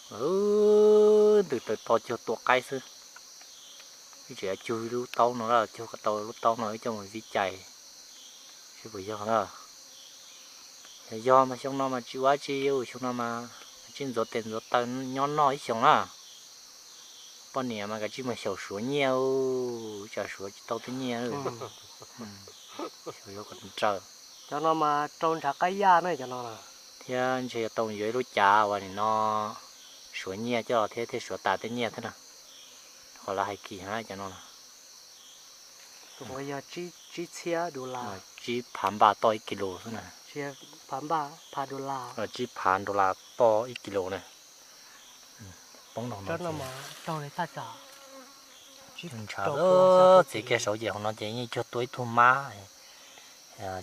Ntws taws to cuag tua qaib xwb. Wb tseem yuav cug lub taub no, cug kom tau lub taub no wb coj mus vij cais seb puas yog na. Yog yog mas xyoo no mas tsis ua tsi, xyoo no mas kav tsij ntxuav tes ntxuav taw nyob noj ib xyoos na. Poj niam mas kav tsij mus xyaum suav nyiaj, tsam suav tsis tau tej nyiaj. Xyaum kom raws. Cov no mas rau ntshav qab yaj na cov no. Thiab ntshe yuav tau yuav ib lub cav uas nim no suav nyiaj coj los thiab thiaj suav tas tej nyiaj thiab na. Qhov lawv hais kim heev cov no. Yog tsib txhiab dollar, tsib phav npaj toj ib kis lus xwb na. Phav npaj, phav dollar, tsib phav dollar toj ib kis lus na. Poob rau no. Ntshav txiv kiag saud ces hauv no ces yeej cuag tua ib tug mab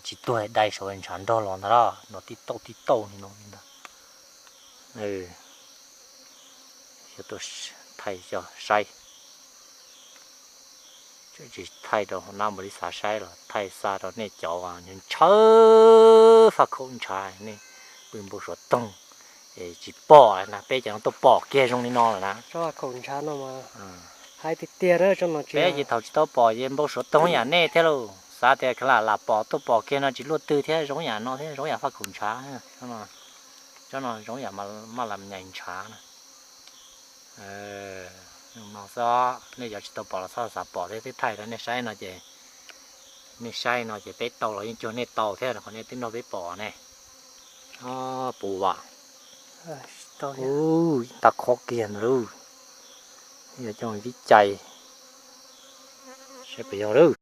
tsis tuag dai saud ntshav nrog los ntag, los tij tauj tij tauj li no li ntag. Xyov tuaj thaij coj saib, tsis thaij rau hauv nab npaum li xav saib los thaij xa rau nej cov ntshaw faj khaum ntshav, nej pw npau suav toog es tsis pom na, peb cov no tuaj pom kiag zoo li no lawm na. Peb ces thaum tsis tau pom ces npau suav toog yam nej thiab lauj, xav tias khav lam lam pom tuaj pom kiag no tsis luaj twg thiab zoo yam no thiab zoo yam faj khaum ntshav. Tsob no zoo yam maj lam nyais ntshav na. No xwb, nej cov tsis tau pom los txhob xav pom thiab, twb thaij rau nej saib no ces, nej saib no ces peb tau los yeej cuag nej tau thiab, qhov nej twb nrog peb pom ne. Puv vam, ib tag khob kiag ntawd lauj. Yog coj vib cais saib puas yog lauj.